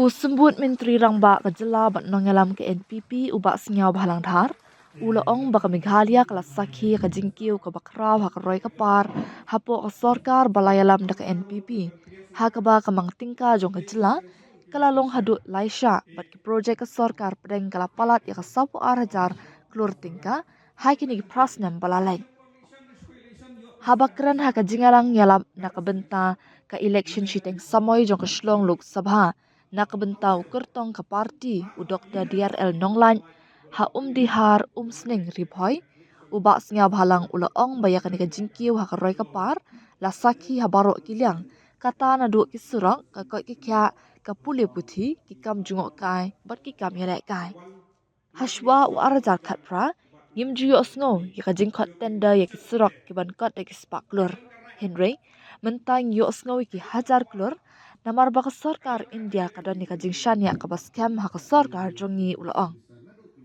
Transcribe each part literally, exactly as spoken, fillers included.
U Symbud Myntri Rangbah ka Jylla bad Nongïalam ka N P P, u Bah Sniawbhalang Dhar, u la ong ba ka Meghalaya ka la sakhi ïa ka jingkiew kaba khraw ha ka roi ka par hapoh ka sorkar ba la ïalam da ka N P P, ha kaba ka mang tyngka jong ka jylla ka la long haduh lai shah bad ki projek ka sorkar pdeng ka la palat ïa ka sawphew ar hajar klur tyngka ha kine ki phra snem ba la leit. Haba kren ha ka jingïalang ïalap na ka bynta ka election shiteng samoi jong ka Shillong Lok Sabha na ka bynta u kyrtong ka party, u Doktor D R L Nonglait, ha Umdihar, Umsning, Ri Bhoi, u Bah Sniawbhalang u la ong ba ïa kane ka jingkiew ha ka roi ka par la sakhi ha baroh ki liang, kata naduh ki surok, ka koit ka khiah, ka pule puthi, ki kam jngohkai bad ki kam ïalehkai. Hashwa u ar hajar khatphra, ngim ju ïohsngew ïa ka jingkhot tender ïa ki surok kiban kot da ki spah klur. Hynrei mynta ngi ïohsngew ïa ki hajar klur, namar ba ka sorkar India ka don ïa ka jingshaniah kaba skhem ha ka sorkar jong ngi, u la ong.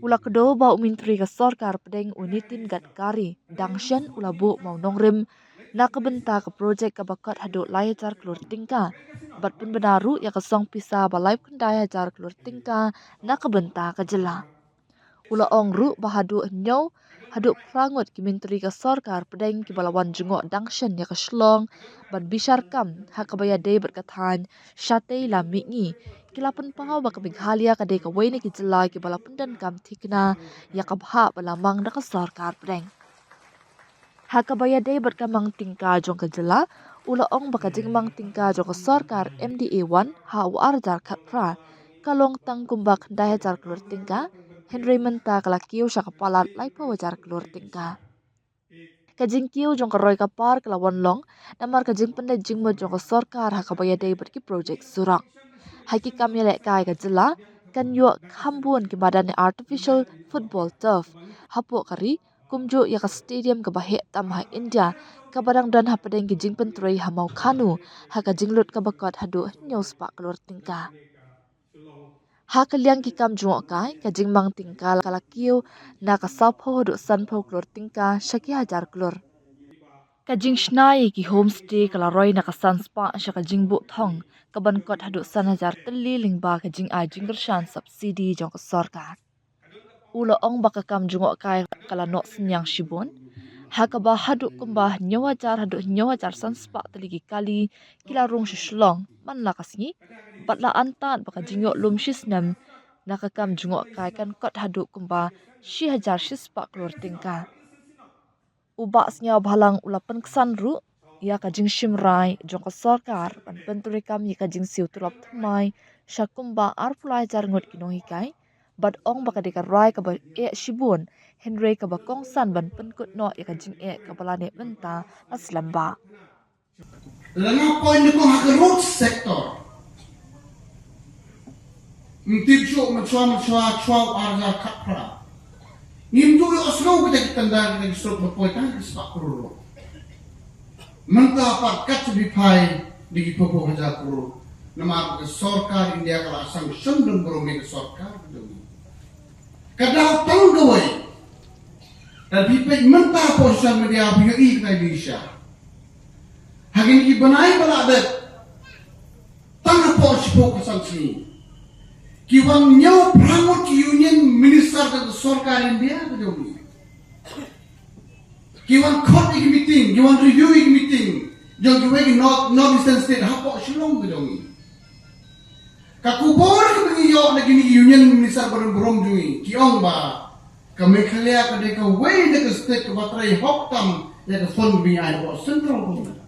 U la kdew ba u Myntri ka sorkar pdeng, u Nitin Gadkari, dang shen u la buh mawnongrim na ka bynta ka projek kaba kot haduh lai hajar klur tyngka bad pynbna ruh ïa ka song pisa ba laiphew khyndai hajar klur tyngka na ka bynta ka jylla. U la ong ruh ba haduh hynñiew haduh phra ngut ki myntri ka sorkar pdeng kiba la wan jngoh dang shen ïa ka Shillong ban bishar kam ha kaba ïadei bad ka thaiñ shatei lam mihngi, ki la pynpaw ba ka Meghalaya ka dei kawei na ki jylla kiba la pyndonkam thikna ïa ka bhah ba la mang da ka sorkar pdeng. Ha kaba ïadei bad ka mang tyngka jong ka jylla, u la ong ba ka jingmang tyngka jong ka sorkar M D A one ha u ar hajar khatphra ka long tang kumba khyndai hajar klur tyngka, hynrei mynta ka la kiew sha ka palat laiphew hajar klur tyngka. Ka jingkiew jong ka roi ka par ka la wan long namar ka jingpynleit jingmut jong ka sorkar ha kaba ïadei bad ki projek surok. Ha ki kam ïalehkai ka jylla kan ïoh kham bun ki madan artificial football turf hapoh ka ri, kumjuh ïa ka stadium kaba heh tam ha India, kaba dang don hapdeng ki jingpyntrei ha Mawkhanu, ha ka jinglut kaba kot haduh hynñiew spah klur tyngka. Ha ka liang ki kam jngohkai, ka jingmang tyngka ka la kiew na ka sawphew haduh sanphew klur tyngka sha ki hajar klur. Ka jingshna ïa ki homestay ka la roi na ka san spah sha ka jingbuh thong kaban kot haduh san hajar tylli lyngba ka jingai jingkyrshan subsidy jong ka sorkar. U la ong ba ka kam jngohkai ka la noh synñiang shibun, ha kaba haduh kumba hynñiew hajar haduh hynñiew hajar san spah tylli ki kali ki la rung sha Shillong man la ka sngi, bad la antad ba ka jingïoh lum shisnem na ka kam jngohkai kan kot haduh kumba shi hajar shi spah klur tyngka. U Bah Sniawbhalang u la pynksan ruh ïa ka jingshim rai jong ka sorkar ban pyntreikam ïa ka jingsiew tulop thymmai sha kumba arphew lai hajar ngut ki nonghikai, bad ong ba ka dei ka rai kaba eh shibun, hynrei kaba kongsan ban pynkut noh ïa ka jingeh kaba la neh mynta ha slem bah. Lada nga point nyngkong ha ka road sector, ym tip shuh, mynshuwa mynshuwa, shuwa u ar hajar khatphra, ngim ju ïohsngew kita ki tender, kita ki surok ba poi tang ki spah klur ruh. Mynta pat kat sha phi phai da ki phew phew hajar klur, namar ka sorkar India ka la sanction don burom ïa ka sorkar ka jong ngi. Ka daw tang kawei. Lada phi peit mynta hapoh social media phi ïohi ka dei Indonesia. Ha kine ki bnai ba la dep, tang hapoh shiphew ka san sngi, ki wan hynñiew phra ngut ki union minister ka sorkar India ka jong ngi. Ki wan khot ïa ki meeting, ki wan review ïa ki meeting jong kiwei ki North, North Eastern State hapoh Shillong ka jong ngi. Ka khubor kaba ngi ïoh na kine ki union minister ba don burom jong ngi, ki ong ba ka Meghalaya ka dei kawei na ka state kaba trei hok tam ïa ka fund ba ngi ai hapoh central government.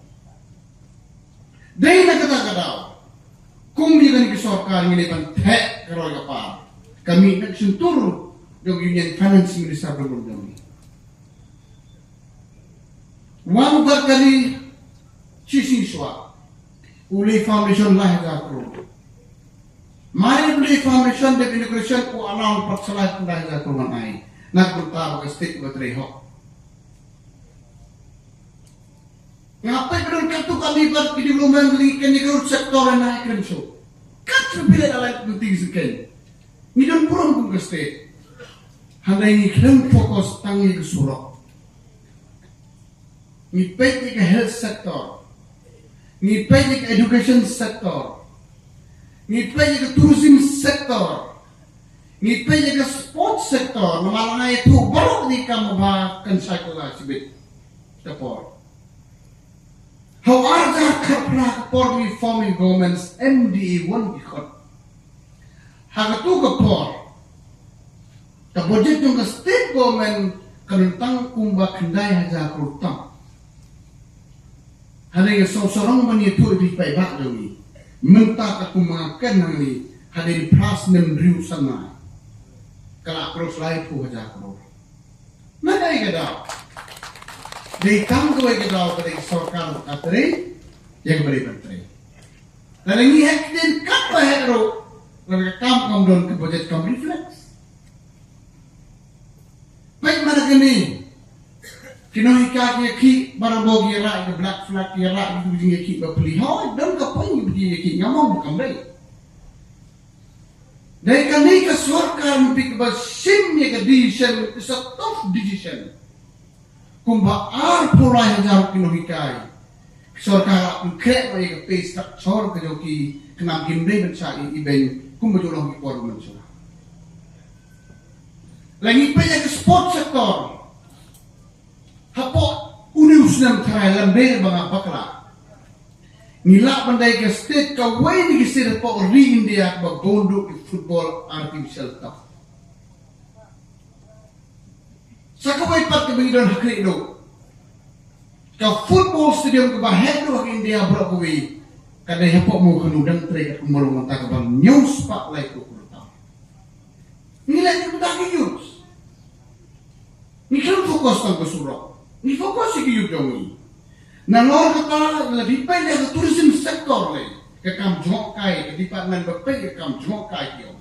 Dei na kata ka daw, kum ïa kane ka sorkar ngi leit ban theh ka roi ka par, ka mih na ka shyntur jong ka Union Finance Minister ba don jong ngi. Wan u Gadkari shisien shuwa, u leh foundation lai hajar klur. Mar u leh foundation, dep inauguration, u announce pat sa lai hajar klur ban ai na ka bynta ba ka state ba trei hok. Nga peit ba don katto katne pat ki development lane kane ka road sector, nga ïakren shuh. Kat sha phi leh alai pynti ki sengkeiñ. Ngi don burom kum ka state. Hynrei ngi khlem focus tang ïa ka surok. Ngi peit ïa ka health sector. Ngi peit ïa ka education sector. Ngi peit ïa ka tourism sector. Ngi peit ïa ka sports sector. Namar nga ïathuh baroh ki kam ba kan shait ka la shibit ka por. Ha u ar hajar khatphra ka por ngi form ïa ka government, M D A one ki khot. Ha katu ka por ka budget jong ka state government ka don tang kumba khyndai hajar klur tam. Hynrei nga sngewsarong ban ïathuh ïa phi paidbah jong ngi. Mynta ka kum nga kren hangne, hadien phra snem hynriew snem ka la cross laiphew hajar klur. Na kaei ka daw? Dei tang kawei ka daw ka dei ka sorkar ba ka trei ïa kaba dei ban trei. Lada ngi heh ktien katba heh ruh, lada ka kam kam don ka budget kam reflect. Peit mana kane. Ki nonghikai ki ïakhih, barabor ki ïarah ïa ka black flag, ki ïarah ïa ka jingïakhih bapli. Hooid, don ka point ki ïakhih, nga mong ba kam dei. Dei kane ka sorkar mynta kaba shim ïa ka decision, it's a tough decision. Kumba arphew lai hajar ki nonghikai. Sorkar hap pynkhreh noh ïa ka pay structure ka jong ki, khnang kim dei ban shah ïa i beiñ kumba ju long ki por mynshuwa. Lada ngi peit ïa ka sport sector, hapoh une u snem tharai lymne ba nga bakla, ngi lah ban dei ka state kawei na ki state hapoh ri India kaba bun duh ki football artificial turf. Sa kawei pat kaba ngi don ha khlieh duh, ka football stadium kaba heh duh ha India baroh kawei ka dei hapoh Mawkhanu, dang trei katkum ba long mynta kaba hynñiew spah laiphew klur tam. Ngi leh kumta ki youth. Ngi khlem focus tang ka surok. Ngi focus ïa ki youth jong ngi. Nalor kata, lada phi peit ïa ka tourism sector lei, ka kam jngohkai, ka department ba peit ïa ka kam jngohkai ki ong.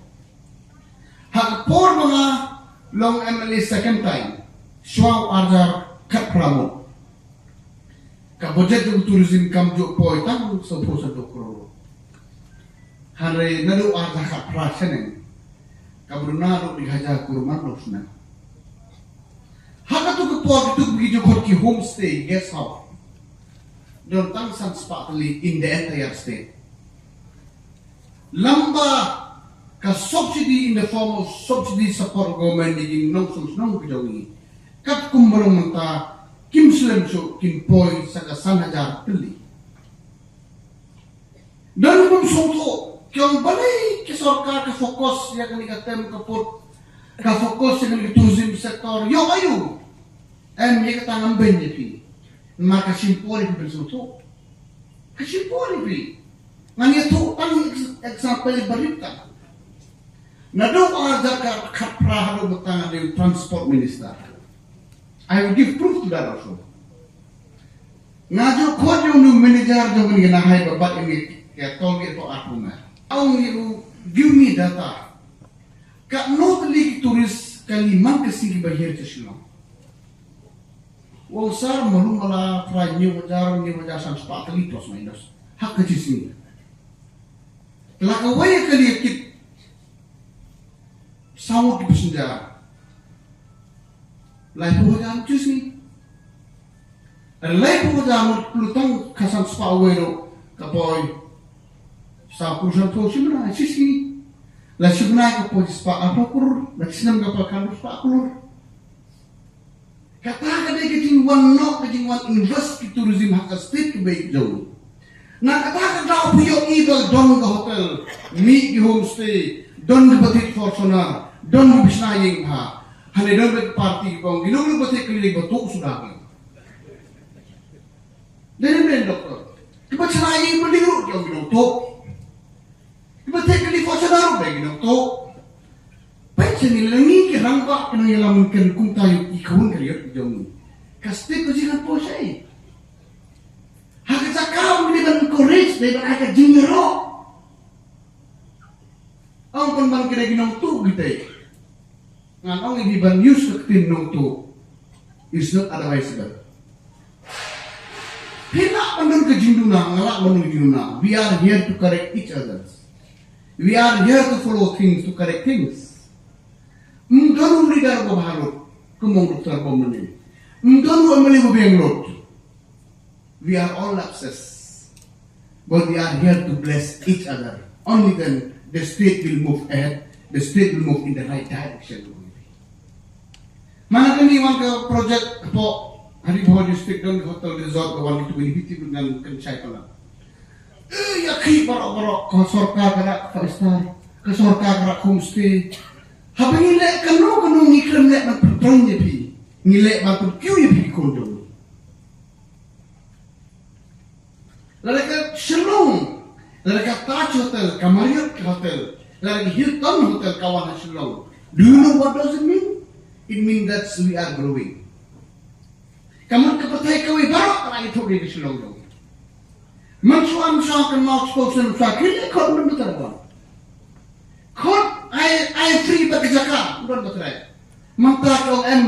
Ha ka por ba nga long M L A second time, shuwa u ar hajar khatphra mut, ka budget jong tourism kam ju poi tang sawphew sanphew klur. Hynrei naduh ar hajar khatphra shaneng, kaba duna ruh dei hajar klur man la u snem. Ha katu ka por kitu ki ju khot ki homestay, guest house, don tang san spah tylli in the entire state. Lada ka subsidy, in the form of subsidy, support government ïa ki nongshong shnong ki jong ngi, katkum ba long mynta, kim slem shuh, kin poi sa ka san hajar tylli. Don kum sngewthuh, ki ong balei ka sorkar ka focus ïa kane ka tem ka put, ka focus ïa kane ka tourism sector, ïoh aïu? Em, ïa kata ngam beiñ ïa phi. Namar ka shim por ïa phi ban sngewthuh. Ka shim por ïa phi. Ngan ïathuh tang ex-, example barit tang. Naduh ar hajar khatphra haduh mynta nga dei u transport minister. I will give proof to that also. Nga ju khot ïa u manager jong kane ka nahai ba bat ïa ngi ka toll gate hapoh Arphew Mile. Ong ïa u, give me data. Katno tylli ki tourist kali man ka sngi kiba hiar sha Shillong? U ong sir, malu mala phra hynñiew hajar, hynñiew hajar san spah tylli plus minus ha ka shi sngi. La kawei ka kali ka kit saw ngut ki passenger, laiphew hajar shi sngi. Laiphew hajar ngut, pynlut tang ka san spah uwei ruh ka poi saw klur, sanphew, shi bnai, shi sngi. La shi bnai ka poi shi spah arphew klur, la shi snem ka poi khatphra spah klur. Kata ka dei ka jingwan noh, ka jingwan invest ki tourism ha ka state kaba ïeit jong ngi. Na kata ka daw phi ïohi ba don ka hotel, mih ki homestay, don kiba thied Fortuner, don kiba shna ïing bha. Hangne don ki party kiba ong ki nongrim ba thied clinic ba tuh suda ki. Dei ne em doctor? Kiba shna ïing building ruh ki ong ki nongtuh. Kiba thied clinic Fortuner ruh dei ki nongtuh. Peit shane, la ngi ki rangbah ki nongïalam ngi kren kumta ïa ki khun ka ïoh jong ngi, ka state ka jingpyrshah. Ha ka jaka ba ngi dei ban encourage, dei ban ai ka jingïaroh. Ong pynban ki dei ki nongtuh kita. Ngan ong ïa phi ban use ka ktien nongtuh is not advisable. Phi lah ban don ka jingduna, nga lah ban don ka jingduna. We are here to correct each other. We are here to follow things, to correct things. Ym don u leader uba bha lut, kum u ong Doctor Bom mynne. Ym don u M L A uba biang lut. We are all lapses. But we are here to bless each other. Only then the state will move ahead, the state will move in the right direction. Mana kane wan ka project hapoh Ri Bhoi district, don hotel resort ka wan ki twenty fifty ngan kan chai pala. Eh, ïa ki baroh baroh ka sorkar ka rak five star, ka sorkar ka rak homestay. Haba ngi leh kano kano ngi khlem leh ban pyntrong ïa phi, ngi leh ban pynkiew ïa phi ki khun jong ngi. Lada ka Shillong, lada ka Taj Hotel, ka Marriott Hotel, lada ka Hilton Hotel ka wan ha Shillong. Do you know what does it mean? It means that we are growing. Ka mut ka pyrthei kawei baroh ka la ïathuh ïa ka Shillong jong. Mynshuwa mynshuwa kan mau spokesman mynshuwa ki leh khot mynta ban. Khot ai ai free bad ka jaka don ba trai. Mynta ka ong em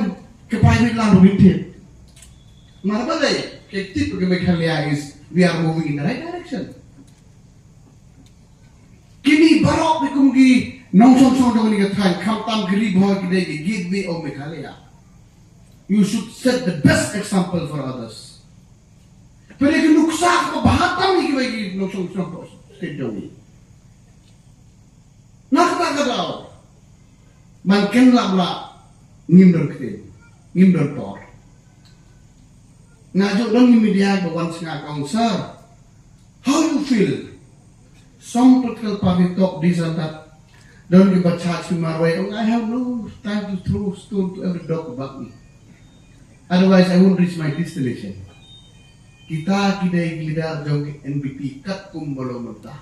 ka private land ruh ngin thied. Mar balei ka tip ka Meghalaya is we are moving in the right direction. Kini baroh ki kum ki nongshong shong jong kani ka thaiñ khamtam ki Ri Bhoi ki dei ki gateway of Meghalaya. You should set the best example for others. Pynlong ki nuksa kaba bha tam ïa kiwei ki nongshong shong state jong ngi. Na kata ka daw ban ken lap la ngim don ktien, ngim don por. Nga ju don ngi media ba wan sngap kong sir. How you feel? Some political party talk this and that. Don ki ba charge ki marwei. Oh, I have no time to throw stone to every dog who bark me. Otherwise, I won't reach my destination. Kita ki dei ki leader jong ki N P P kat kum ba long mynta.